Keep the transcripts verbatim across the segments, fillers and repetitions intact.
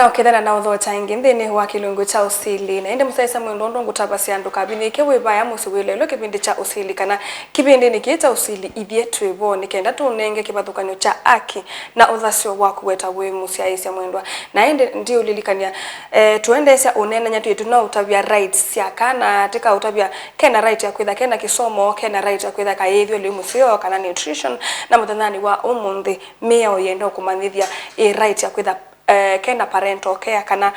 Na ũkethana na ũthokya ĩngĩ nthĩnĩ wa kĩlungu kya ũsili. Na ĩndĩ mũsyaĩĩsya mwendwa, ũndũ ngũtavasya ndũkavinyĩĩke wĩ vaya mũsyĩ wĩ lelũ kĩvĩndĩ kya ũsili kana kĩvĩndĩnĩ kĩĩ kya ũsili ithyĩ twĩ vo nĩ kenda tũũnenge kĩvathũkany'o kya aki na ũthasyo wa kũweta wĩ mũsyaĩĩsya mwendwa. Na ĩndĩ ndiũlilikany'a, eh, tũendeesya ũneenany'a twĩ tũnaũtavya rights sya kana, tĩkaũtavya kena right ya kwĩtha kena kĩsomo, kena right ya kwĩtha kayĩĩthw'e lĩu mũseo kana nutrition, na mũthenyanĩ wa ũmũnthĩ mĩao yenda ũkũmanyĩthya ĩ right ya kwĩtha, eh, kena parental care kana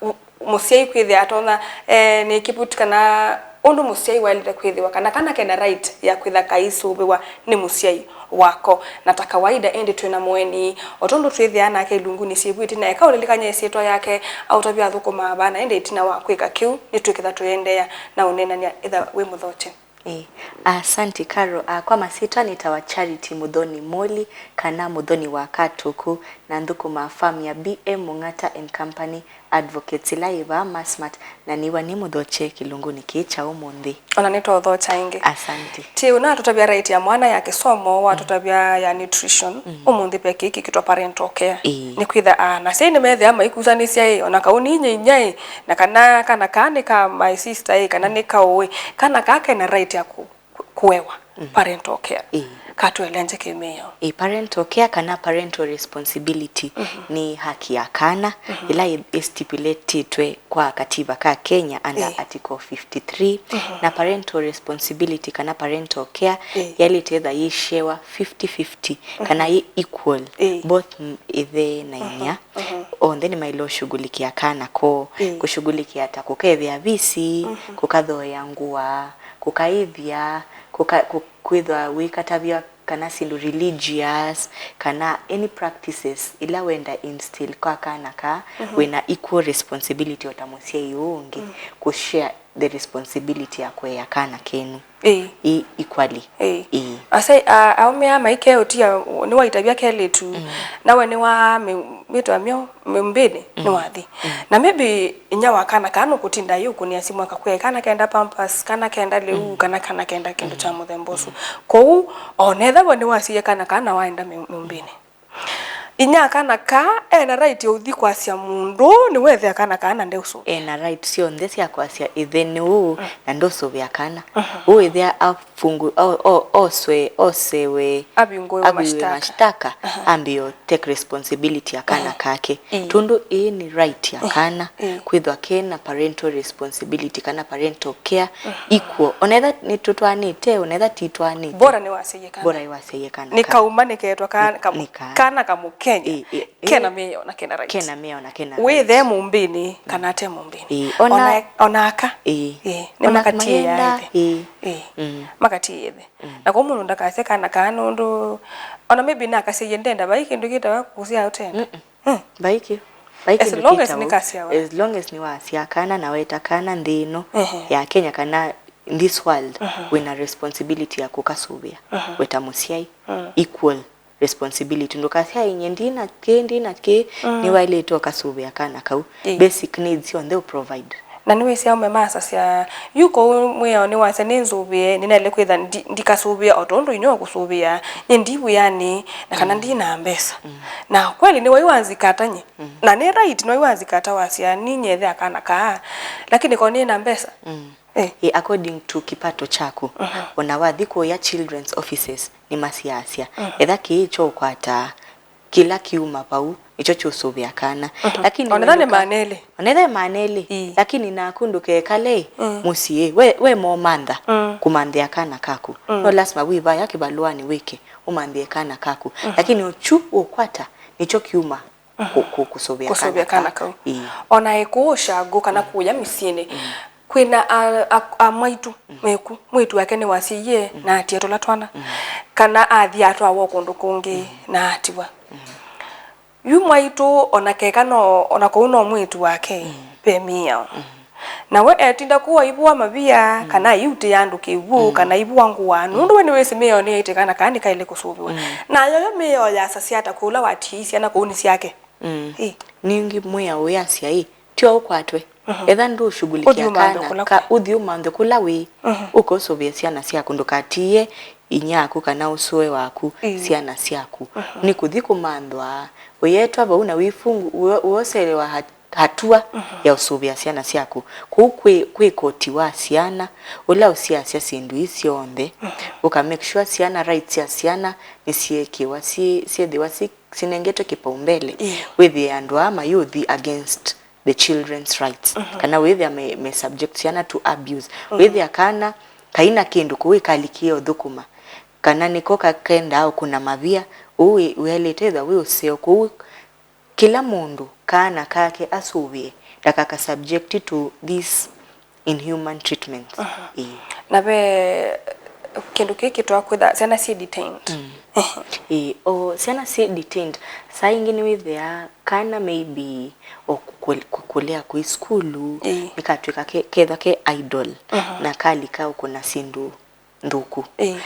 u- mũsyai kwĩthĩa atonya, eh, nĩ kĩvuti kana ũndũ mũsyai waĩlĩte kwĩthĩwa kana kana kena right ya kwĩtha kaisũvĩwa nĩ mũsyai wako. Na ta kawaida ĩndĩ twĩ na mũeni, o tondũ twĩthĩaa nake ilungunĩ syĩvu ĩtina, eka ũlilikany'a ĩsyĩtwa yake, aũtavya athũkũmaa vaa, na ĩndĩ ĩtina wa kwĩka kĩu nĩtwĩkĩtha tũiendeea na ũneenany'a ĩtha wĩ mũthokye. Ĩĩ. Asante, Caro. Ah, kwa masyĩtwa nĩtawa Charity Muthoni Moli, kana Muthoni wa Katuku, na nthũkũmaa farm ya B M Mung'ata and Company Advocates, ĩla yĩ vaa Massmart, na nĩw'a nĩ mũthokye kĩlungunĩ kĩĩ kya ũmũnthĩ. Ona nĩtwaũthokya ĩngĩ. Asante. Ti ũna atũtavya right ya mwana ya kĩsomo, watũtavya ya nutrition, ũmũnthĩ ve kĩĩ kĩkĩtwa parental care. Ĩĩ. Nĩkwĩtha, ah, na syai nĩmethĩa maikusanĩsya ĩ, ona kau nĩ inyainyai, na kana kana kaa nĩ ka my sister ĩ, kana nĩ kaũ ĩ, kana kaa kena right ya kũ- kũ- kũewa parental care. Ĩĩ. Katũelengye kĩmĩao. Ĩĩ, parental care kana parental responsibility nĩ haki ya kana ĩla ĩ- ĩstipulatĩtwe kwa katiba ka Kenya under article fifty-three, na parental responsibility kana parental care yaĩlĩte ĩtha yĩshewa fifty fifty, kana yĩ equal, both m- ĩthe na inyia. Onthe nĩmaĩle ũshughulikia kana koo, kũshughulikia ta kũkethĩa visi, kũkathoea ngũa, kũkaĩthya, kũka- kũ- kwĩthwa wĩkatavya kana syĩndũ religious, kana any practices ila wenda instill kwa kana kaa, wĩna equal responsibility o ta mũsyai ũũ ũngĩ, kũshare the responsibility ya kũea kana kenyu. Ĩĩ. Ĩĩ, equally. Ĩĩ. Ĩĩ. Ase a- aũme aa maikeũtia nĩwaitavya kelĩtu, nawe nĩwa mĩ- mĩtwa myo mĩmbĩnĩ nĩwathi. Na maybe inya wa kana kaa nũkũtinda yu ũkũnĩa simũ akakwĩa kana kenda pampers, kana kenda lĩu, kana kana kenda kĩndũ kya mũthemba ũsu. Kwoou onethaw'a nĩwasiie kana kaa na waenda mĩ- mĩmbĩnĩ, inya kana kaa ena right ya ũthi kwasya mũndũ nĩwethĩa kana kaa na ndeũsũvĩa. Ena right syonthe sya kwasya ĩthe nĩ ũũ na ndũsũvĩa kana. Ũũ ĩthĩa afungu- o- o- oswe- osewe avingũĩwe mashtaka, ambĩo take responsibility ya kana kake. Ĩĩ. Tondũ ĩĩ nĩ right ya kana kwĩthwa kena parental responsibility kana parental care equal. Onetha nĩtũtwaanĩte, onetha titwaanĩte. Bora nĩwasyaie kana. Bora nĩwasyaie kana. Nĩkauma nĩketwa ka- Nĩ- ka- nĩka- kana kamũkenya. Ĩĩ, ĩĩ, ĩĩ. Kena mĩao na kena right. Kena mĩao na kena right. Wĩthe mũmbĩnĩ kana ate mũmbĩnĩ. Ĩĩ, ona- Ona- ona aka. Ĩĩ. Ĩĩ, ona nĩmakatie mayenda, aĩthe. Ĩĩ. Ĩĩ. Mm. Makatie ĩthe. Mm. Na kwa mũndũ ndakasye kana kaa nũndũ ona maybe nakasyaie ndenda vai kĩndũ kĩtawa kũsyaa ũtenda. Mm-mm. Mm. Vai kĩ- vai kĩndũ kĩtawa. As long as nĩkasyawa. As long as nĩwasyaa kana na weta kana nthĩ ĩno ya Kenya kana in this world, wĩna responsibility ya kũkasũvĩa. Weta mũsyai, equal responsibility. Ndũkasyae, "Nyie ndina kĩ, ndina kĩ," nĩwaĩlĩte ũkasũvĩa kana kau. Ĩĩ. Basic needs syonthe ũprovide. Na nĩwĩsĩ aũme masasya, yu kũu mwĩao nĩwasya nĩnzũvĩe, nĩnaĩle kwĩtha ndi- ndikasũvĩa o tondũ inyia ũkũsũvĩa, nyie ndi wĩanĩ, na kana ndina mbesa. Na kweli nĩwai wanzikata nyie. Na nĩ right, nĩwai wanzikata wasya, ninyie ĩthe a kana kaa, lakini ko nĩna mbesa. Eh. Ĩ, according to kipato chaku, ona wathi kũya children's offices, nĩmasyaasya, etha kĩĩ kyo ũkwataa, kĩla kiuma vau nĩkyo kyũsũvĩa kana. Lakini onetha nĩ ndũka- maana elĩ. Onetha nĩ maana elĩ, lakini naku ndũkekale mũsyĩ we, we momantha kũmanthĩa kana kaku. No lasima wĩvaya kĩvalũanĩ wĩke ũmanthĩe kana kaku. Lakini ũkyu ũkwata nĩkyo kiuma kũ- kũ- kũsũvĩa kana kau. Ĩĩ. Ona ĩkũũ ũshangũ kana kũya mĩsyĩnĩ, kwĩna a- a- amwaitũ meku, mwĩĩtu wake nĩwasyaie na atie tũla twana, kana athi atwawa kũndũ kũngĩ na atiwa. Yu mwaitũ ona keka no, ona kũu no mwĩĩtu wake, ve mĩao. Na we etinda kũu aivũa mavia, kana aiutĩa andũ kĩw'ũ, kana aivũa ngũa, nũndũ we nĩwĩsĩ mĩao nĩyaĩte kana kaa nĩkaĩle kũsũvĩwa. Na yoyo mĩao yasasya ata kũla watiĩi syana kũu nĩ syake? Ĩ. Ningĩ mwĩao wĩasya ĩ, tyo ũkwatwe. Etha ndũshughulikia kana ka, ũthi ũmanthe kũla wĩ, ũke ũsũvĩe syana syaku, ndũkatiie inyia aku kana ũsũe waku, ĩĩ, syana syaku. Mhm. Nĩ kũthi kũmanthwa, ũyetwa vau na wĩfungu-, ũyo-, ũyoselewa hat-, hatua, mhm, ya ũsũvĩa syana syaku. Kũu kwĩ, kwĩ koti wa syana, ũla ũsiasya syĩndũ ii syonthe, mhm, ũka make sure syana, rights sya syana nĩsyeekĩwa, syĩ-, syethĩwa syĩ-, sinengetwe kĩpaumbele, ĩĩ, wĩthĩe andũ aa mayũthi against the children's rights, mhm, kana wĩthĩa me, me subject syana to abuse. Mhm. Wĩthĩa kana kaina kĩndũ kũu ĩkalikie ũthũkũma, kana nĩko kakendaa ũkũna mavia, ũu wĩ-, wĩelĩte ĩthwa wĩ ũseo kũu. Kĩla mũndũ kana kake asũvĩe ndakaka subject to this inhuman treatments. Mhm. Ĩĩ. Na ve kĩndũ kĩĩ kĩtwa kwĩtha syana syĩ detained. Mm. Ĩĩ, o syana syĩ detained, saa ingĩ nĩwĩthĩa kana maybe o kũkũ-, kũkũlĩa kwĩ sukulu, ĩĩ, nĩkatw'ĩka ke-, kethwa ke idle, mhm, na kalika ũkũna syĩndũ nthũku. Ĩĩ.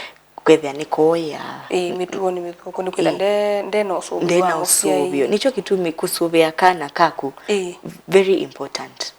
Kwĩthĩa nĩkooya. Ĩĩ, mĩtuo nĩ mĩthũku, nĩkwĩthĩa, ĩĩ, nde-, ndena ũsũvĩo wa mũsyai. Ndena ũsũvĩo. Nĩkyo kĩtumi kũsũvĩa kana kaku, ĩĩ, very important.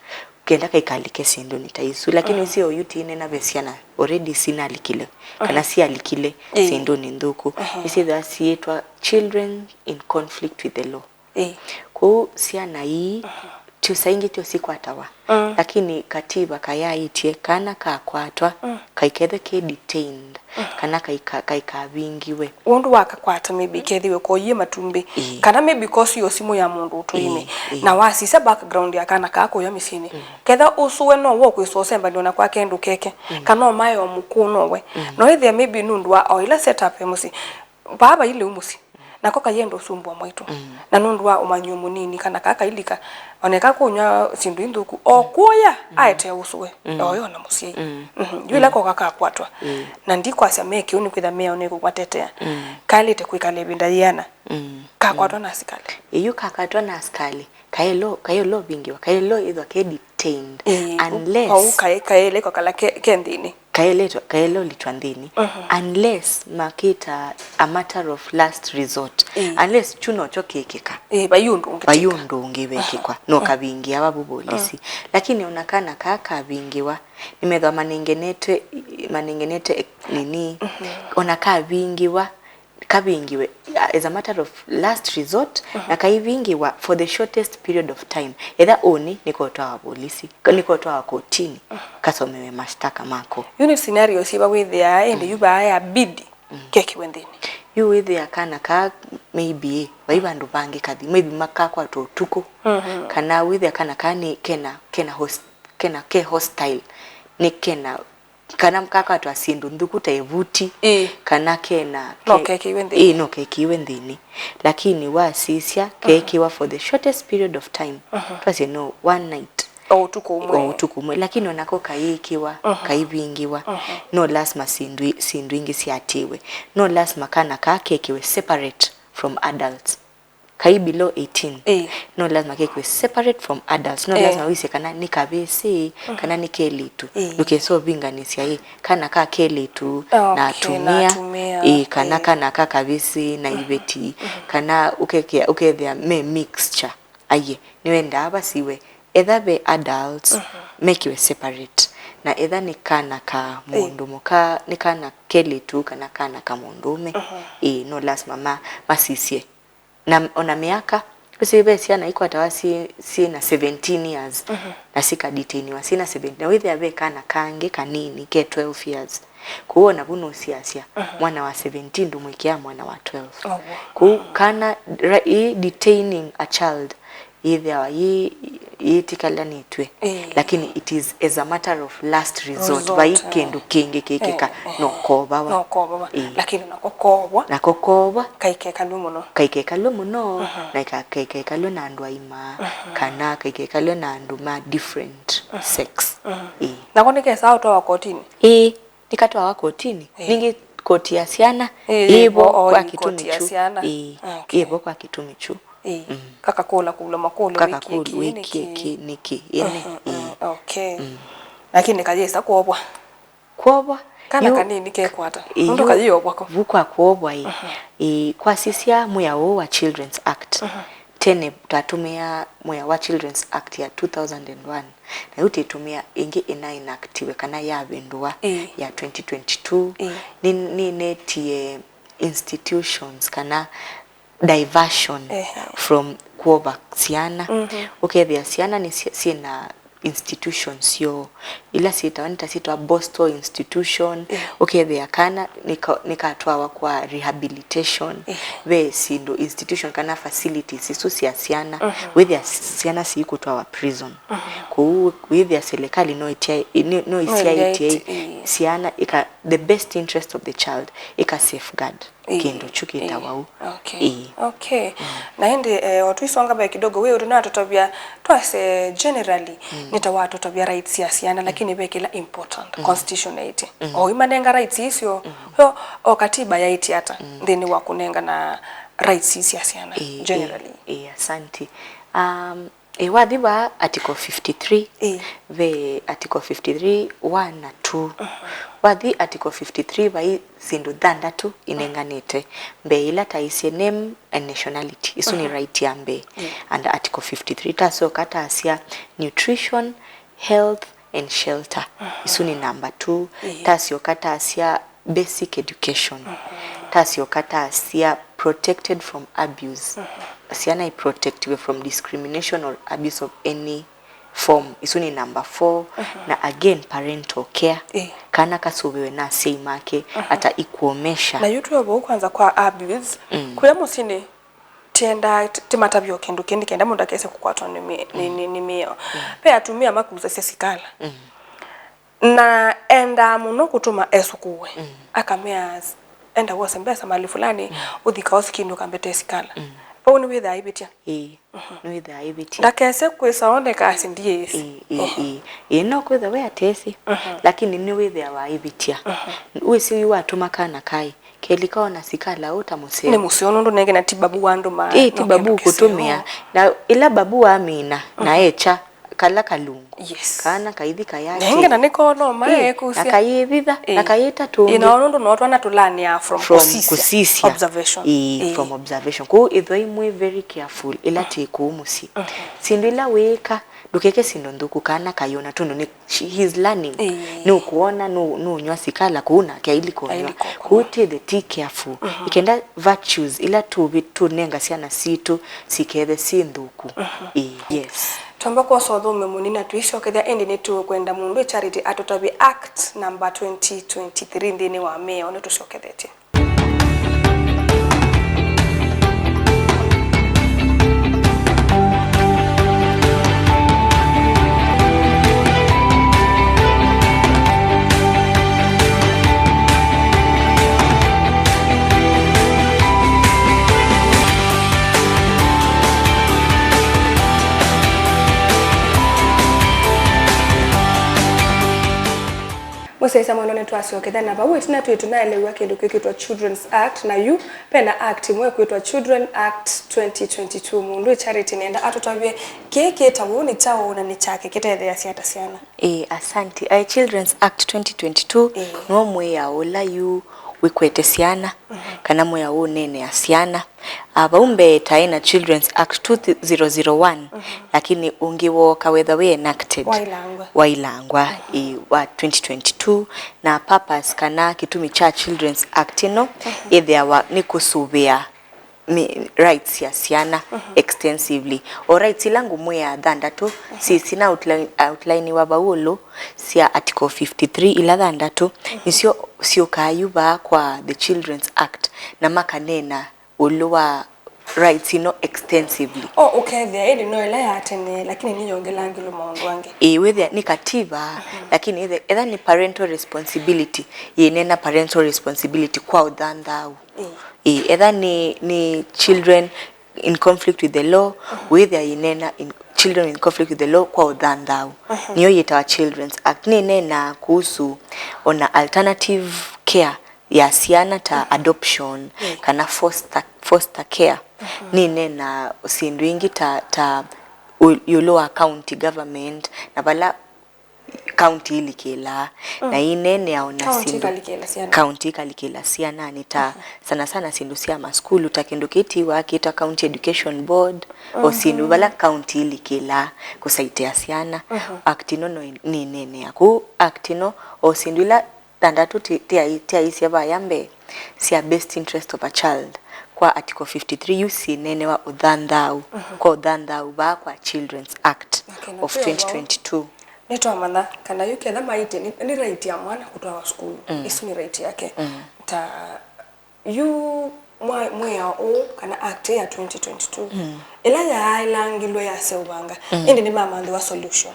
Kenda kaikalike syĩndũnĩ ta isu. Lakini, mhm, ũsĩ oyu tinena ve syana already sinalikile, kana, mhm, sialikile, ĩĩ, syĩndũnĩ nthũku. Mhm. Nĩsyĩthĩwa siĩtwa children in conflict with the law. Ĩĩ. Kwoou syana ii, mhm, tyo saa ingĩ tyo sikwatawa. Mm. Lakini katiba kayaĩtye kana kakwatwa, mm, kaikethe ke detained, mm, kana kaika-, kaikavingiwe. Ũndũ wakakwata maybe kethĩwe koie matumbĩ, ĩĩ, kana maybe kosiwe simũ ya mũndũ ũtũinĩ. Ĩĩ, ĩĩ. Na wasisya background ya kana kaa kũya mĩsyĩnĩ. Mm. Ketha ũsũe no wo kwĩsa ũsembanĩo na kwake ndũkeke, mm, kana ũmae o mũkũũ nowe. Mm. No ĩthĩa maybe nũndũ wa o ĩla setup e mũsyĩ. Vaa vai lĩu mũsyĩ. Nako kayenda ũsumbũa mwaitũ. Mm. Na nũndũ wa ũmanyĩo mũnini, kana kaa kailika, oneka kũnywa syĩndũ inthũku, o kũya, mm, aete ũsũe, mm, oyo na mũsyai. Mm. Mhm. Yu ĩla, mm, koka kakwatwa. Mm. Na ndikwasya me kĩu nĩkwĩtha meawa nĩ kũkwatetea. Mm. Kaĩlĩte kwĩkala ĩvinda yĩana. Mm. Kakwatwa, mm, na asikalĩ. Ĩyu kakwatwa na asikalĩ. Kaĩlo, kaĩlo vingiwa, kaĩlo ĩthwa ke detained. Ĩĩ, unless, kau kaĩ-, kaĩle kwakala ke, ke nthĩnĩ. Kaĩle twa-, kaĩle ũlitwa nthĩnĩ. Mhm. Unless makĩta a matter of last resort. Ĩĩ. Unless kyu nokyo kĩkĩka. Ĩĩ, vai ũndũ ũngĩ. Vai wĩkĩka. Ũndũ ũngĩ wekĩkwa. Mhm. No, mhm, kavingĩa vavu volisi. Mhm. Lakini ona kana kaa kavingiwa, nĩmethwa manengenete, manengenete nini, mhm, ona kavingiwa, kavingiwe, uh, as a matter of last resort, mhm, na kaivingiwa for the shortest period of time. Etha ũnĩ nĩkotwawa volisi, ka-, nĩkotwawa kotini, mhm, kasomewe mashtaka mako. Yu nĩ scenario syĩva wĩthĩaa ĩndĩ, mm, yu vaa ya bidi, mm, kekiwe nthĩnĩ? Yu wĩthĩa kana ka maybe vai vandũ vangĩ kathi, maybe makakwatwa ũtukũ, mhm, kana wĩthĩa kana ka nĩ kena, kena host-, kena ke hostile, nĩ kena kana kakwatwa syĩndũ nthũku ta ĩvuti, ĩĩ, kana kena no ke-, kekĩiwe nthĩnĩ. Ĩĩ, no kekĩiwe nthĩnĩ. Lakini wasisya, mhm, keekĩwa for the shortest period of time. Mhm. Twasye no one night. O ũtukũ ũmwe. O ũtukũ ũmwe. Lakini onako kayĩkĩwa, mhm, kaivingĩwa. Mhm. No lasima syĩndũ i-, syĩndũ ingĩ syatĩwe. No lasima kana kaa kekĩwe separate from adults. Kai below eighteen. Ĩĩ. No lazima kekwe separate from adults. No, ĩĩ, lazima wĩsĩ kana nĩ kavĩsĩ, mhm, kana nĩ kelĩtu. Ĩĩ. Ndũkesa ũvinganĩsya ĩ kana ka kelĩtu, okay, na atumĩa, na atumĩa, ĩĩ, kana, ĩĩ, kana ka kavĩsĩ na, mhm, iveti, mhm, kana ũkekea, ũkethĩa me mixture. Aiye, nĩwendaa vasiwe. Etha ve adults, mhm, mekiwe separate. Na etha nĩ kana ka, ĩĩ, mũndũ mũka, nĩ kana kelĩtu kana kana ka mũndũũme, mhm, ĩĩ, no lazima ma, masisye. Na ona mĩaka, ũsĩ ve syana ikwatawa syĩ, syĩ na seventeen years, mhm, na sikadetainiwa syĩ na seventeen, na wĩthĩa ve kana kangĩ kanini ke twelve years. Kwoou onavu nũsiasya, mhm, mwana wa seventeen ndũmwĩkĩaa mwana wa twelve. Oguo. Kwoou kana, ra-, ĩ detaining a child yĩthĩawa yĩ, yĩtĩkĩlanĩtw'e, ĩĩ, lakini it is as a matter of last resort. Resort, vai, eh, kĩndũ kĩngĩ kĩkĩka, eh, eh, no kovawa. No kovawa. Ĩĩ. Lakini nako kovwa. Nako kovwa. Kaikekalw'e mũno. Kaikekalw'e mũno, mhm, na ika-, kaikekalw'e na andũ aima, mhm, kana kaikekalw'e na andũ ma different, mhm, sex. Mhm. Ĩĩ. Nako nĩkesaa ũtwawa kotini? Ĩĩ. Nĩkatwawa kotini. Ĩĩ. Ningĩ koti ya syana, ĩĩ, yĩvo, o, kwa ĩĩ, kĩtumi koti ya kyu. Syana. Ĩĩ, okay, yĩvo kwa kĩtumi kyu. Ĩĩ. Mm. Kakakũla kũlwa makũlyo, kakakũlwa wĩkie kĩ, nĩkĩ? Wĩkie kĩ, nĩkĩ? Ĩĩ, nĩ, mhm, ĩĩ, mm, okay. Mm. Lakini kayĩsa kwovwa. Kwovwa. Kana yu-, kanini kekwata. Ĩĩ, nũndũ yu-, kayĩovwa ko. Vu kwa kwovwa ĩ. Mhm. Ĩĩ, kwasisya mwĩao ũũ wa Children's Act. Mhm. tene twatũmĩa mwĩa wa Children's Act ya two thousand and one, na yu twĩtũmĩa ĩngĩ ĩna enactiwe kana yavĩndũa Ĩĩ. ya twenty twenty-two. Ĩĩ. Nĩ, nĩnetie institutions kana diversion Ehe. from kuova syana. Mhm. Ũkethĩa syana nĩ sy-, syĩna institutions syoo, ila syĩtawa, nĩ ta syĩtawa Boston institution. Yeah. Ũkethĩa kana nĩka-, nĩkatwawa kwa rehabilitation. Yeah. Ve syĩndũ, institution kana facilities isu sya syana. Mhm. Wĩthĩa syana siikũtwawa prison. Mhm. Kũu wĩthĩa serikali no ĩtya-, nĩ-, no No ĩsyaĩtye ĩtyaĩtye, yeah. syana ĩka, the best interest of the child ĩka safeguard. Ĩĩ, kĩndũ kyu kĩtawa ĩĩ, ũu. Okay. Ĩĩ. Okay. Mm. Na ĩndĩ, eh, o tũisonga mbee kidogo, wĩ ũndũ natũtavya, twase generally, Mm. nĩ ta watũtavya rights ya syana, Mm. lakini ve kĩla important, Mm. constitution yaĩtye. Mm. O imanenga rights icio, Mm. yo, o katiba yaĩtye ata Mm. nthĩnĩ wa kũnengana rights sya syana, Ĩĩ, ĩĩ, generally? Ĩĩ, asante. Um, Ĩ, wathi vaa article fifty-three, Ĩĩ. ve article fifty-three one na two. Mhm. Wathi article fifty-three vai syĩndũ thanthatũ inenganĩte. Mbee ila taisye name and nationality. Isu nĩ Mhm. right ya mbee. Ĩĩ. And article fifty-three tasyoka tasya nutrition, health and shelter. Mhm. Isu nĩ number two. Ĩĩ. Tasyoka tasya basic education. Mhm. Tasyoka tasya protected from abuse. Mhm. Syana iprotectiwe from discrimination or abuse of any form. Isu nĩ number four. Mhm. Na again, parental care. Eh. Kana kasũvĩwe na asyai make, Mhm. ata ikuomesha. Na yu twĩ o vau kwanza kwa abuse, Mm. kũya mũsyĩnĩ tiendaa, ti-, timatavya o kĩndũ kĩngĩ kenda mũndũ akese kũkwatwa nĩ mĩ-, nĩ, Mm. nĩ, nĩ mĩao. Mm. Ve atumĩa makusasya sikala. Mm. Na endaa mũno kũtũma esũkũwe. Mm. Akamea, "Enda wose mbesa mali fulani, Mm. ũthi kaosi kĩndũ kambete sikala." Mm. Vau nĩwĩthaa aĩvĩtya. Ĩĩ, Mhm. nĩwĩthaa aĩvĩtya. Ndakese kwĩsa oneka asi ndiĩsĩ. Ĩĩ, ĩĩ, Ehe. ĩĩ. Ĩĩ, no kwĩtha we atesĩ, Mhm. lakini nĩwĩthĩawa aĩvĩtya. Mhm. Wĩsĩ yu watũma kana kaĩ, kelika ona sikala ũta mũseo. Nĩ mũseo nũndũ nenge na ti babu wa andũ ma-, Ĩĩ, ti no babu kĩndũ kĩseo. Kũtũmĩa. Na ĩla babu wamina, na Mhm. ekya, kala kalungu. Yes. Kana kaithi kayaki. Nenge na nĩko no Ĩĩ, maekusya. Na kayĩvitha, na Ĩĩ. kayĩta tũngĩ. Ĩĩ, na nũndũ no twana tũlanĩa from From kũsisya. Kũsisya. Observation. Ĩĩ, Ĩĩ. from observation. Kũu ĩthwai mwĩ very careful ĩla Mm. twĩ kũu mũsyĩ. Mm. Syĩndũ ila wĩĩka, ndũkeke syĩndũ nthũku kana kayona tũndũ nĩ, she, he's learning. Ĩĩ. Nũkwona, nũ-, nũnywa sikala kũu nake ailika ũnywa. Ailika ũnywa. Kũu twĩthe ti careful. Mm-hmm. Ĩkenda virtues ila tũvi-, tũnenga syana sitũ sikethe syĩ nthũku. Mm-hmm. Ĩĩ, yes. Twamba kwosa ũthũmũo mũnini na tũisyokethya, ĩndĩ nĩtũkwenda mũndũ Charity atũtavye Act number twenty twenty-three nthĩnĩ wa mĩao. Nĩtũsyokethetye. Mũsyaĩĩsya mwendwa, nĩtwasyokethya na vau ĩtina twĩ tũnaelew'a kĩndũ kĩkwĩtwa Children's Act, na yu vena act ĩmwe ĩkwĩtwa Children Act twenty twenty-two. Mũndũ Charity nenda atũtavye kĩĩ kĩtawa ũu nĩ kyaũ na nĩ kyake, kĩtetheeasya ata syana? Ĩĩ, asanti. Aĩ, Children's Act twenty twenty-two Ĩĩ. nĩw'o mwĩao ũla yu wĩkwete syana, Mhm. kana mwĩao ũneenea syana. Ah, vau mbee taĩ na Children's Act two thousand one, Mhm. lakini ũngĩ wooka wethwa wĩ enacted. Wailangwa. Wailangwa, Mhm. ĩ, wa twenty twenty-two, na purpose kana kĩtumi kya Children's Act ĩno Mhm. ĩthĩawa nĩ kũsũvĩa mi-, rights ya syana Mhm. extensively. O rights ila ngũmwĩa thanthatũ, Mhm. si sina outline, outline wa vau ĩũlũ sya article fifty-three, ila thanthatũ, Mhm. nĩsyo syũkaa yu vaa kwa the Children's Act, na makaneena ĩũlũ wa rights ino extensively. O, ũkethĩa ĩndĩ no ĩla ya tene, lakini nĩyongelangĩlwe maũndũ angĩ. Ĩĩ, wĩthĩa nĩ katiba, Mhm. lakini etha, etha nĩ parental responsibility, yĩneena parental responsibility kwa ũthanthaũ. Ĩĩ. Ĩĩ, etha nĩ, nĩ children in conflict with the law, Mhm. wĩthĩa yĩneena in, children in conflict with the law kwa ũthanthaũ. Mhm. Nĩyo yĩtawa Children's Act. Nĩneenaa kuhusu ona alternative care ya syana ta Mm. adoption Mm. kana foster, foster care. Mm-hmm. Nĩneenaa syĩndũ ingĩ ta, ta ũ-, ĩũlũ wa county government na vala county ilikĩlaa na ineenea ona syĩndũ, county ikalikĩla syananĩ ta sana sana syĩndũ sya masukulu, ta kĩndũ kĩtiwa kĩta County Education Board, o syĩndũ vala county ilikĩlaa kũsaitĩa syana. Act ĩno no ĩ-, nĩneenea. Kũu act ĩno, o syĩndũ ila thanthatũ ti-, tiai-, tiaisye vaya mbee sya best interest of a child kwa article fifty-three, yu syĩneenewa ũthanthaau, kwa ũthanthaau vaa kwa Children's Act of twenty twenty-two. Nĩtwamanya kana yu ketha maĩtye nĩ, nĩ right ya mwana kũtwawa sukulu. Ĩsu nĩ right yake. Ta yu mwa-, mwĩao ũũ kana act ya twenty twenty-two, ĩla yaaĩlangilwe yaseũvanga, ĩndĩ nĩmamanthĩwa solution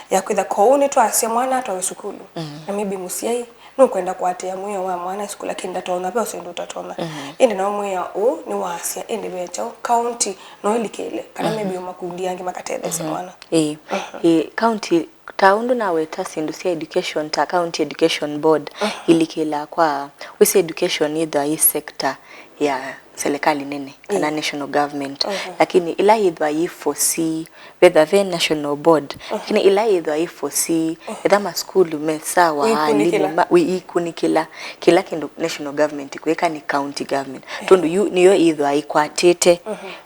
ya kwĩtha kwoou nĩtwasya mwana atwawe sukulu, na maybe mũsyai nũkwenda kũatĩĩa mwĩao wa mwana sukulu, lakini ndatonya, ve ũseo ũndũ ũtatonya. Ĩndĩ nao mwĩao ũũ nĩwaasya, ĩndĩ ve kyaũ, county no ĩlikĩle, kana maybe o makundi angĩ makatetheesya mwana. Ĩĩ. Ĩĩ, county, ta ũndũ naweta syĩndũ sya education, ta County Education Board ilikĩlaa kwa, wĩsĩ education yĩthwa yĩ sector ya serikali nene, kana national government. Lakini ĩla yĩthwa yĩ foresee, vetha ve national board, lakini ĩla yĩthwa yĩ foresee, etha masukulu mesawa, alimũ ma-, wi-, ikunĩkĩla kĩla kĩndũ national government ĩkwĩka nĩ county government. Tondũ yu nĩyo yĩthwa ĩkwatĩte,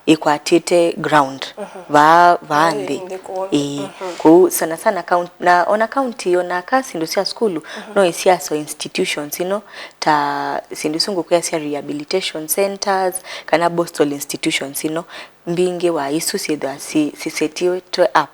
ĩkwatĩte ground vaa, vaa nthĩ. Ĩĩ. Kũu sana sana count-, na ona county, ona ka syĩndũ sya sukulu, no ĩsiaso institutions ino, ta syĩndũ isu ngũkwĩa sya rehabilitation centers, kana bostal institutions ino, mbingĩ wa isu syĩthwa si-, sisetĩtwe up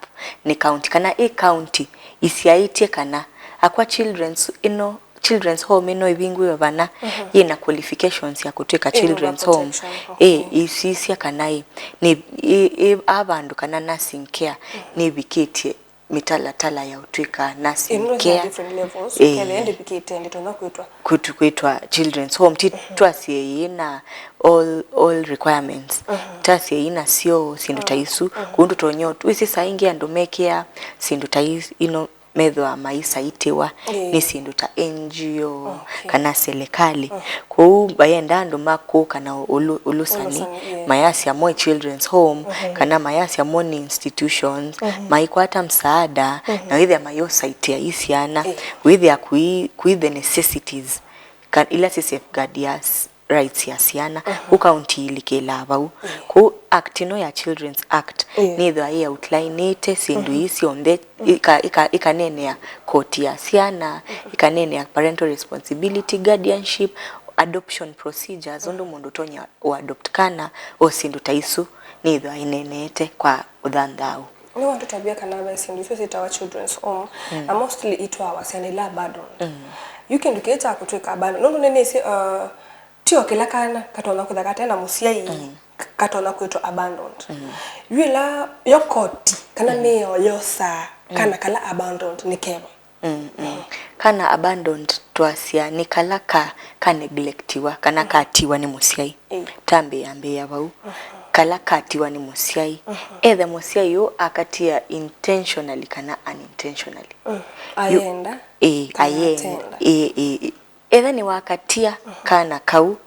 nĩ county, kana ĩ county isyaĩtye kana akwa children's ino, children's home ĩno ĩvingũĩwe vana, yĩna qualifications ya kũtwĩka children's home. Ĩ, isisya kana ĩ, nĩ, ĩ, ĩ, a vandũ kana nursing care nĩvikĩtye mĩtalatala ya ũtwĩka nursing care. Ĩno different levels, ĩ, kethĩa ndĩvikĩte ndĩtonya kwĩtwa. Kwĩtwa children's home, ti twasye ĩna all, all requirements. Twasye ĩna syo syĩndũ ta isu. Kũu ndũtonya ũt-, wĩsĩ saa ingĩ andũ mekĩa syĩndũ ta is-, ino methĩwa maisaitĩwa nĩ syĩndũ ta N G O kana serikali. Kwoou mayenda andũ ma kũka na ũlũ-, ũlũsani, mayasya mo children's home, kana mayasya mo nĩ institutions, maikwata msaada, na wĩthĩa mayũsaitĩa i syana, wĩthĩa kũi, kũi the necessities ka-, ila si safeguard ya s-, rights ya syana, kũ county ilikĩlaa vau. Kũ act ĩno ya Children's Act nĩthwa ĩ outlineĩte syĩndũ ii syonthe, ĩka-, ĩka-, ĩkaneenea koti ya syana, ĩkaneenea parental responsibility, guardianship, adoption procedures, ũndũ mũndũ ũtonya ũ adopt kana, o syĩndũ ta isu nĩthwa ĩneeneete kwa ũthanthaũ. Nĩwatũtavya kana ve syĩndũ isu syĩtawa children's home, na mostly itwawa syana ila abandoned. Yu kĩndũ kĩĩ kya kũtwĩka abandoned, nũndũ nĩnĩsĩ, uh, ti o kĩla kana katonya kwĩtha kate na mũsyai, k-, katonya kwĩtwa abandoned. Yu ĩla yo koti kana mĩao yosaa kana kala abandoned nĩ keva. Mm, mm. Kana abandoned twasya nĩ kala ka, ka neglectiwa, kana katiwa nĩ mũsyai. Ĩĩ. Tambĩĩa mbĩĩa vau. Kala katiwa nĩ mũsyai. Etha mũsyai ũũ akatia intentionally kana unintentionally. Yu-, ayenda, ĩĩ, kana ayenda, atenda. Ĩĩ, ĩĩ, ĩĩ. Etha nĩwakatia kana kau,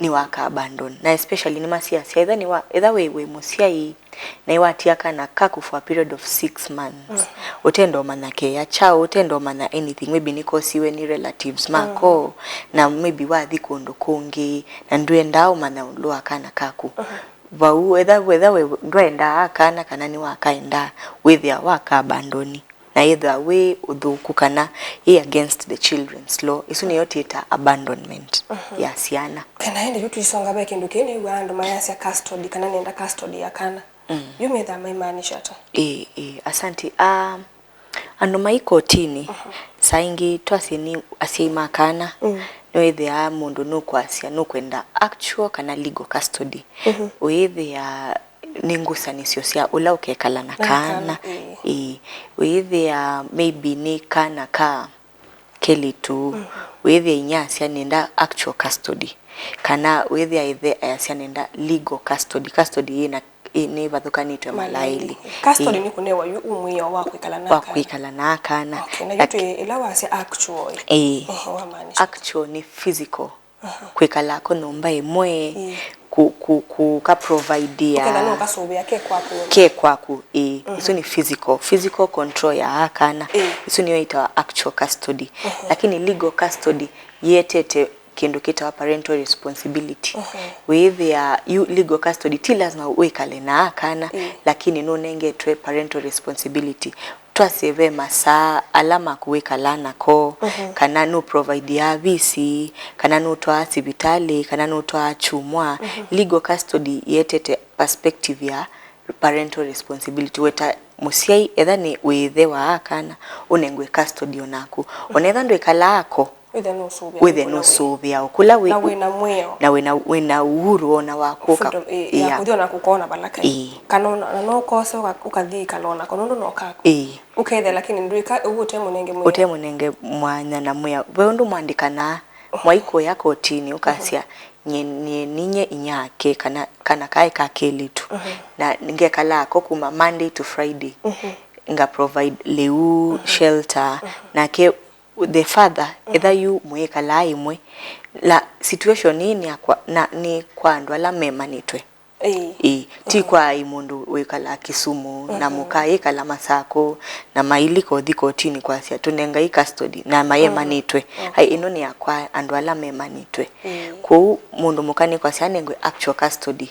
nĩwaka abandon. Na especially nĩmasiasya, etha nĩwa-, etha wĩ, wĩ mũsyai, na nĩwatia kana kaku for a period of six months, ũtenda ũmanya keya kyaũ, ũtenda ũmanya anything, maybe nĩkosiwe nĩ relatives mako, na maybe wathi kũndũ kũngĩ, na ndwendaa ũmanya ũndũ wa kana kaku. Vau, etha, etha we ndwaendaa kana, kana nĩwakaendaa, wĩthĩa waka abandoni. Na yĩthwa wĩ ũthũku kana ĩ against the children's law, ĩsu nĩyo twĩta abandonment ya syana. Kana ĩndĩ yu tũisonga ve kĩndũ kĩĩ, nĩw'aa andũ mayasya custody, kana nenda custody ya kana. Yu methaa maimaanisha ata? Ĩĩ, ĩĩ, asante. Ah, andũ mai kotinĩ, saa ingĩ twasye nĩ asyai ma kana, nĩwĩthĩaa mũndũ nũkwasya nũkwenda actual kana legal custody. Ũyĩthĩa nĩ ngusanĩsyo sya ũla ũkekala na kana. Ĩĩ. Ĩĩ, wĩĩthĩa maybe nĩ kana ka kelĩtu, wĩĩthĩa inyia asya nenda actual custody, kana wĩĩthĩa ĩthe ayasya nenda legal custody. Custody yĩna, ĩ-, nĩvathũkanĩtw'e mala elĩ. Custody nĩ kũnewa yu umwĩao wa kwĩkala na kana. Wa kwĩkala na kana. Okay, na yu twĩ ĩla wasya actual, ĩĩ. Ehe, wamaanisha? Actual nĩ physical. Kwĩkala ko nyũmba ĩmwe, ku, ku, kũka provide ya ũkethĩa no kasũvĩa ke kwaku nyũmba. Ke kwaku, ĩĩ. Mhm. Isu nĩ physical, physical control ya aa kana. Ĩĩ. Isu nĩyo ĩtawa actual custody. Mhm. Lakini legal custody yĩetete kĩndũ kĩtawa parental responsibility. Mhm. Wĩĩthĩa yu legal custody ti lazima wĩkale na aa kana, ĩĩ, lakini nũnengetwe parental responsibility. Twasye ve masaa ala maku wĩkalaa nako, mhm, kana nũprovideaa visi, kana nũtwaa sivitalĩ, kana nũtwaa kyumwa, mhm, legal custody yĩetete perspective ya parental responsibility. We ta mũsyai, etha nĩ wĩ ĩthe wa aa kana, ũnengwe custody onaku. Ona etha ndwĩkalaa ako, wĩthĩe nũsũvĩa, wĩthĩe nũsũvĩa o kũla wĩ, na wĩna mwĩao, na wĩna, wĩna uhuru ona wa kũka, freedom, ĩ, ya, ĩya, kũthi ona kũkona vala kai. Ĩĩ. Kana ona, na no ũkose ũka-, ũkathi ĩkala onako nũndũ no kaku. Ĩĩ. Ũkethĩa, lakini ndwĩka ũu ũte mũnenge mwĩao. Ũte mũnenge mwanya na mwĩao. Ve ũndũ mwandĩkanaa, mwaikũya kotinĩ, ũkasya, mhm, nyie, nyie ninye inyake, kana kana kaĩ ka kelĩtu. Mhm. Na ngekala ako kuma Monday to Friday. Mhm. Nga provide lĩu, mhm, shelter, mhm, nake the father, mhm, etha yu mwĩkalaa ĩmwe, la situation ĩĩ nĩ ya kwa, na, nĩ kwa andũ ala memanĩtwe. Ĩĩ. Ĩĩ, ti, mhm, kwa ĩ mũndũ wĩkalaa Kisumu, na, mhm, mũka yĩkala Masakũ, na mailika ũthi kotinĩ kwasya, "Tũnengai custody," na mayemanĩtwe. Mhm. Ai, ĩno nĩ ya kwa andũ ala memanĩtwe. Ĩĩ. Kwoou mũndũ mũka nĩ kwasya anengwe actual custody.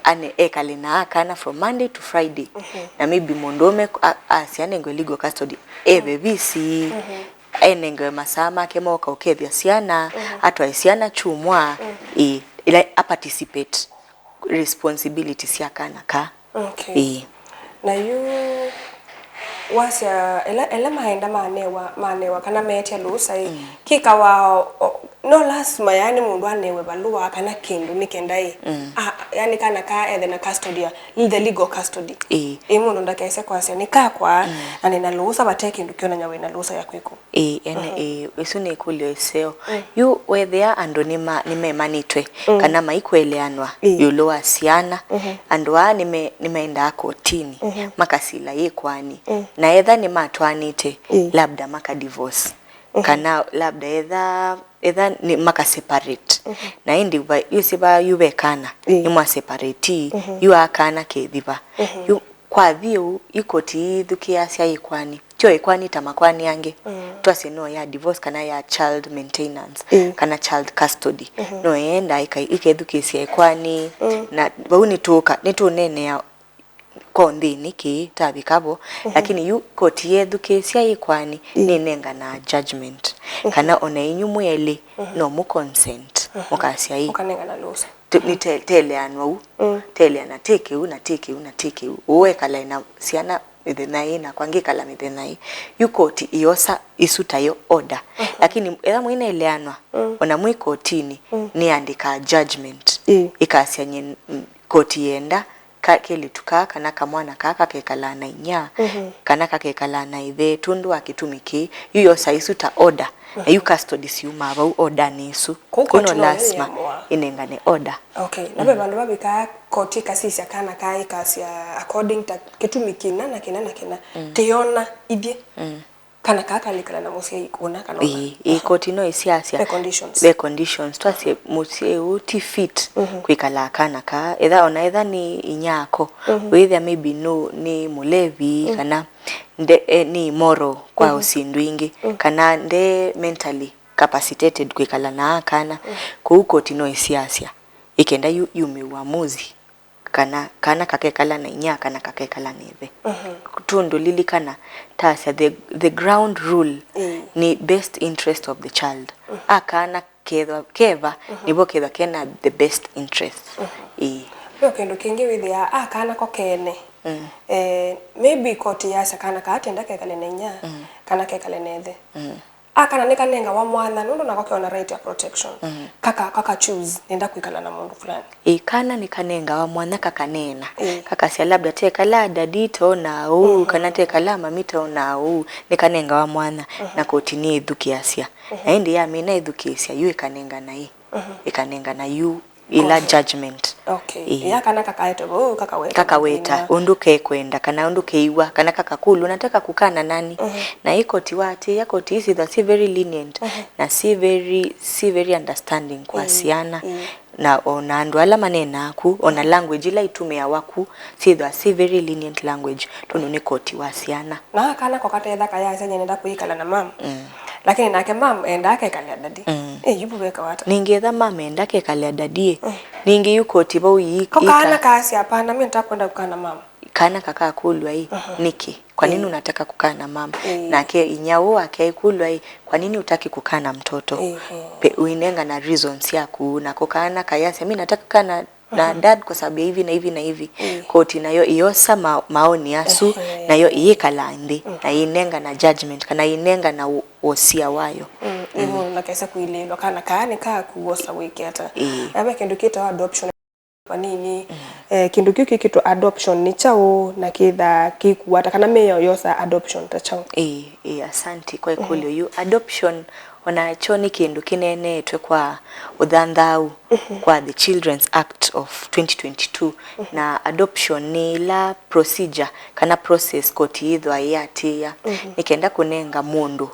Ane, ekale na aa kana from Monday to Friday. Mhm. Na maybe mũndũũme a-, asya anengwe legal custody, eve visi, mhm, enengewe masaa make moka ũkethya syana, mhm, atwae syana kyumwa, mhm, ĩĩ, ila a participate responsibility sya kana ka. Okay. Ĩĩ. Na yu wasya ela, ela maenda manewa, manewa kana meetya lũũsa ĩ, mm, kĩkawa o, no lasima yaani mũndũ anewe valũa kana kĩndũ nĩ kenda ĩ, mm, a, yaani kana ka ethe na custody ya, the legal custody. Ĩĩ. Ĩ mũndũ ndakese kwasya nĩ kakwa, mm, na nĩna lũũsa vate kĩndũ kĩonany'a wĩna lũũsa ya kwĩkũ. Ĩĩ, ene, mhm, ĩĩ, ĩsu nĩ ĩkũlyo ĩseo. Mm. Yu weethĩa andũ nĩma-, nĩmemanĩtwe, mm, kana maikũeleanwa, ĩĩ, ĩũlũ wa syana, mhm, andũ aa nĩme-, nĩmaendaa kotinĩ, mhm, makasila yĩkoani. Mm. Na etha nĩmatwaanĩte, ĩĩ, labda maka divorce. Mhm. Kana labda etha, etha nĩ maka separate. Mhm. Na ĩndĩ va-, yũsĩ va yu ve kana, ĩĩ, nĩmwa separate, mhm, yu aa kana kethĩ va. Mhm. Yu kwathi ũu, yu koti ithukĩĩasya yĩkoani. Tyo ĩkoani ta makoani angĩ. Mm. Twasye no ya divorce kana ya child maintenance, mm, kana child custody. Mhm. No ĩenda ĩka-, ĩkethukĩĩsya ĩkoani, mm, na vau nĩtũka, nĩtũneenea konthĩnĩ kĩĩ tavika vo, mhm, lakini yu koti yethukĩĩsya yĩkoani, mm, nĩnenganaa judgment. Mhm. Kana ona inyu mwĩ elĩ, mhm, no mũ consent, mhm, mũkasya ĩ. Mũkanengana lũũsa. Tũ-, nĩ te-, teleanwa u. Mm. Teleana tĩ kĩu na tĩ kĩu na tĩ kĩu. Ũũ ekalae na syana mĩthenya ĩĩ nakwa ngĩkala mĩthenya ĩĩ. Yu koti ĩyosa isu tayo order. Mhm. Lakini etha mũineleanwa, mm, ona mwĩ kotinĩ, mm, nĩandĩkaa judgment. Ĩĩ. Ĩkasya nyie, mm, koti yenda ka-, kelĩtu kaa kana kamwana kaa kakekalaa na inyia, mhm, kana kakekalaa na ĩthe, tũndũ wa kĩtumi kĩĩ, yu yosa isu ta order, na yu custody siumaa vau order-nĩ ĩsu. Kũu koti no lasima ĩamũa. Ĩnengane order. Okay. Na ve, mm, vandũ vavikaa koti ĩkasisya kana kaa ĩkasya according ta kĩtumi kĩna na kĩna na kĩna. Mm. Tĩyona ithyĩ. Mm. Kana kaa kalĩkala na mũsyai ũna kana ũna. Ĩĩ, ĩĩ, aha, koti no ĩsiasya. Ve conditions. Ve conditions. Twasye mũsyai ũũ ti fit, mhm, kwĩkalaa kana kaa. Etha, ona etha nĩ inyia ako, mhm, wĩthĩa maybe no, nĩ mũlevi, mm, kana nde, e, nĩ immoral kwa, mhm, ũsindũ ingĩ, mm, kana nde mentally capacitated kwĩkala na aa kana. Mm. Kwoou koti no ĩsiasya. Ĩkenda yu-, yume uamuzi. Kana kana kakekala na inyia kana kakekala na ĩthe. Mhm. Tũndũ lilikana, tasya the, the ground rule, mm, nĩ best interest of the child. Mm. Akana kethwa keva, mhm, nĩvo kethwa kena the best interest. Mhm. Ĩĩ. Ve kĩndũ kĩngĩ wĩthĩaa akana ko kene. Mm. Eh, maybe koti yasya kana kaa tenda kekale na inyia, mm, kana kekale na ĩthe. Mm. Aa kana nĩkanengawa mwanya nũndũ nako keona right ya protection. Mm. Kaka, kaka choose nenda kwĩkala na mũndũ fulani. Ĩĩ, kana nĩkanengawa mwanya kakaneena. Ĩĩ. Kakasya labda tekala daddy tonaa ũu, mhm, kana tekala mami tonaa ũu, nĩkanengawa mwanya, mhm, na koti nĩĩthukĩĩasya. Mhm. Na ĩndĩ yamina ĩthukĩĩsya, yu ĩkanengana ĩ. Mhm. Ĩkanengana yu ila judgment. Okay. Ĩĩ. Ya kana kakaetwe vau, kakaweta. Kakaweta, mathĩna. Ũndũ kekwenda, kana ũndũ keiwa, kana kakakulwa, nataka kukaa na nani. Mhm. Na ĩ koti waatĩĩa, koti ii syĩthwa si very lenient, mhm, na si very, si very understanding kwa, ĩĩ, syana. Ĩĩ. Na o na andũ ala maneenaa ku, o na, mhm, language ila itũmĩawa ku, syĩthwa si very lenient language, tondũ nĩ koti wa syana. Na kana ko katetha kayasya, "Nyie nenda kwĩkala na mam." Mm. Lakini nake mam endaa kekale a daddy. Mm. Eh, yu veka wata. Ningĩ etha mam enda kekale a daddy, eh. Mm. Ningĩ yu koti vau ii, ko kana ika- kaasya, "Hapana, mimi nitakwenda kukaa na mam." Kana kakakũlw'a ĩ, mhm, "Nĩkĩ? Kwa nini, eh, unataka kukaa na mam?" Eh. Nake inyia ũũ wake aikũlw'a ĩ, "Kwa nini hutaki kukaa na mtoto?" Eh, eh. Pe-, ũinengana reasons syaku, nako kana kayasya, "Mimi nataka kukaa na na, mhm, dad kwa sababu ya hivi na hivi na hivi." Mm. Koti nayo ĩyosa ma-, maoni asu, ehe, nayo ĩyĩkala nthĩ, mhm, na ĩnengana judgment, kana ĩnengana wo-, wosia wayo. Mm, mm. Nĩvo nakesa kũilĩĩlwa kana kaa nĩ kaku wosa wĩke ata. Ĩĩ. Ave kĩndũ kĩtawa adoption vanini. Mm. Eh, kĩndũ kĩu kĩkĩtwa adoption nĩ kyaũ, na kĩthaa kĩkuata, kana mĩao yosa adoption ta kyaũ? Ĩĩ, ĩĩ, asanti kwa, mhm, ĩkũlyo yu. Adoption onakyo nĩ kĩndũ kĩneeneetwe kwa ũthanthaau, mhm, kwa the Children's Act of twenty twenty-two, mhm, na adoption nĩ ĩla procedure kana process koti yĩthwa ĩyatĩĩa, mhm, nĩ kenda kũnenga mũndũ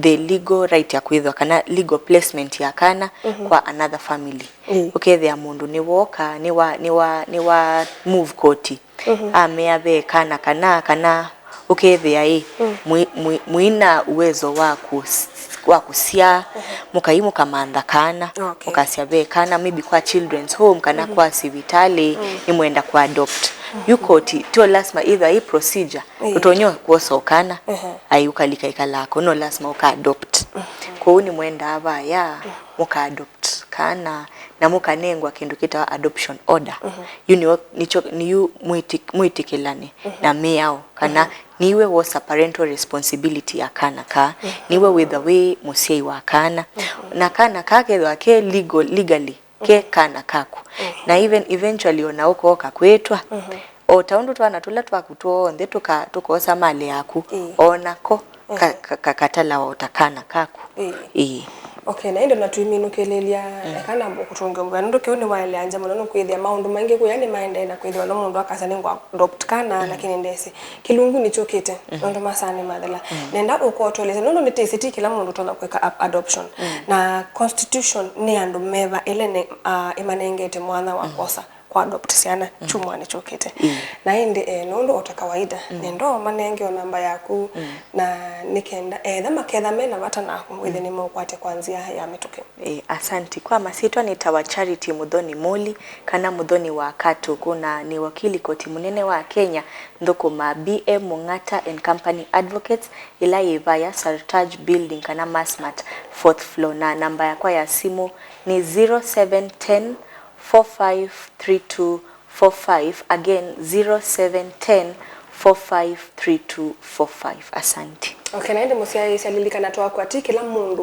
the legal right ya kwĩthwa kana legal placement ya kana, mhm, kwa another family. Ĩĩ. Ũkethĩa mũndũ nĩwooka, nĩwa, nĩwa, nĩwa move koti, mhm, amea ve kana kana, kana ũkethĩa ĩ, mm, mwĩ-, mwĩ-, mwĩna uwezo wa kũs-, wa kũsyaa, mhm, mũkai mũkamantha kana, okay, mũkasya ve kana, maybe kwa children's home, kana, mhm, kwa sivitalĩ, mm, nĩmwenda kũ adopt. Mhm. Yu koti, tio lasima ĩthwa ĩ procedure, ĩĩ, ũtonya kwosa kana, mhm, ai ũkalika ĩkalako, no lasima ũka adopt. Mhm. Kwoou nĩmwendaa vaya, mhm, mũka adopt kana, na mũkanengwa kĩndũ kĩtawa adoption order. Mhm. Yu nĩyo, nĩkyo, nĩyu mwĩtĩk-, mwĩtĩkĩlane, mhm, na mĩao, kana, mhm, nĩwe wosa parental responsibility ya kana kaa, mhm, nĩwe wĩthwa wĩ mũsyai wa kana. Mhm. Na kana kaa kethwa ke legal, legally, ke, mhm, kana kaku. Mhm. Na even eventually ona ũkooka kwĩtwa, mhm, o ta ũndũ twana tũla twaku twonthe tũka-, tũkoosa malĩ yaku, ĩĩ, o nako ka-, mhm, ka-, ka-, katalawa o ta kana kaku. Ĩĩ. Ĩĩ. Okay, na ĩndĩ ona tũiminũkĩlĩlya, mm, eka na kũtũngĩa mũvea, nũndũ kĩu nĩwaeleangya mũno, nũkwĩthĩa maũndũ maingĩ kũya nĩmaendee na kwĩthĩwa no mũndũ akasya, "Nĩngwa adopt kana," mm, lakini ndesĩ. Kĩlungu nĩkyũkĩte, mhm, nũndũ masaa nĩmathela. Mm. Nenda ũkotwelesya, nũndũ nĩtĩsĩ ti kĩla mũndũ ũtonya kwĩka ap-, adoption. Mm. Na constitution nĩ andũ meva ĩla ĩne-, ah, ĩmanengete mwanya wa, mm, kwosa kwa adopt syana, mm, kyumwa nĩkyũkĩte. Mm. Na ĩndĩ, eh, nũndũ o ta kawaida, mm, nenda ũmanenge o namba yaku, mm, na nĩ kenda, etha maketha me na vata naku, wĩthĩe, mm, nĩmeũkwatya kwa nzĩa ya mĩtũkĩ. Eh, asanti. Kwa masyĩtwa nĩtawa Charity Muthoni Muli, kana Muthoni wa Katuku, na nĩ wakili koti mũnene wa Kenya, nthũkũmaa B M Mung'ata and Company Advocates, ĩla yĩ vaya Sartaj Building kana Massmart, fourth floor, na namba yakwa ya simũ nĩ zero seven ten, four five three two four five, again, zero seven ten, four five three two four five. Asante. Okay, na ĩndĩ mũsyaĩĩsya, lilikana twakwati kĩla mũndũ,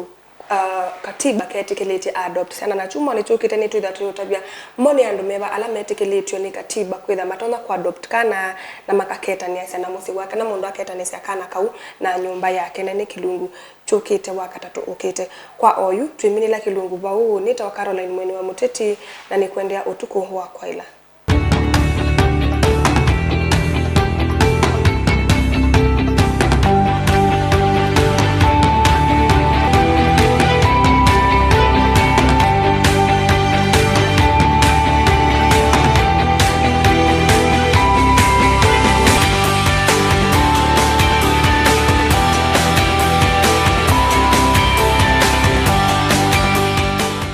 uh, katiba ketĩkĩlĩtye adopt syana, na kyumwa nĩkyũkĩte nĩtwĩthwa tũyũtavya mo nĩ andũ meva ala metĩkĩlĩtw'e nĩ katiba kwĩtha matonya kũadopt kana na makaketanĩasya na mũsyĩ wake, na mũndũ aketanĩsya kana kau na nyũmba yake, na nĩ kĩlungu kyũkĩte Wakatatũ ũkĩte. Kwa oyu, twĩminĩla kĩlungu vau. Nĩtawa Caroline Mweni wa Mũteti, na nĩkwendea ũtukũ wa kwaĩla.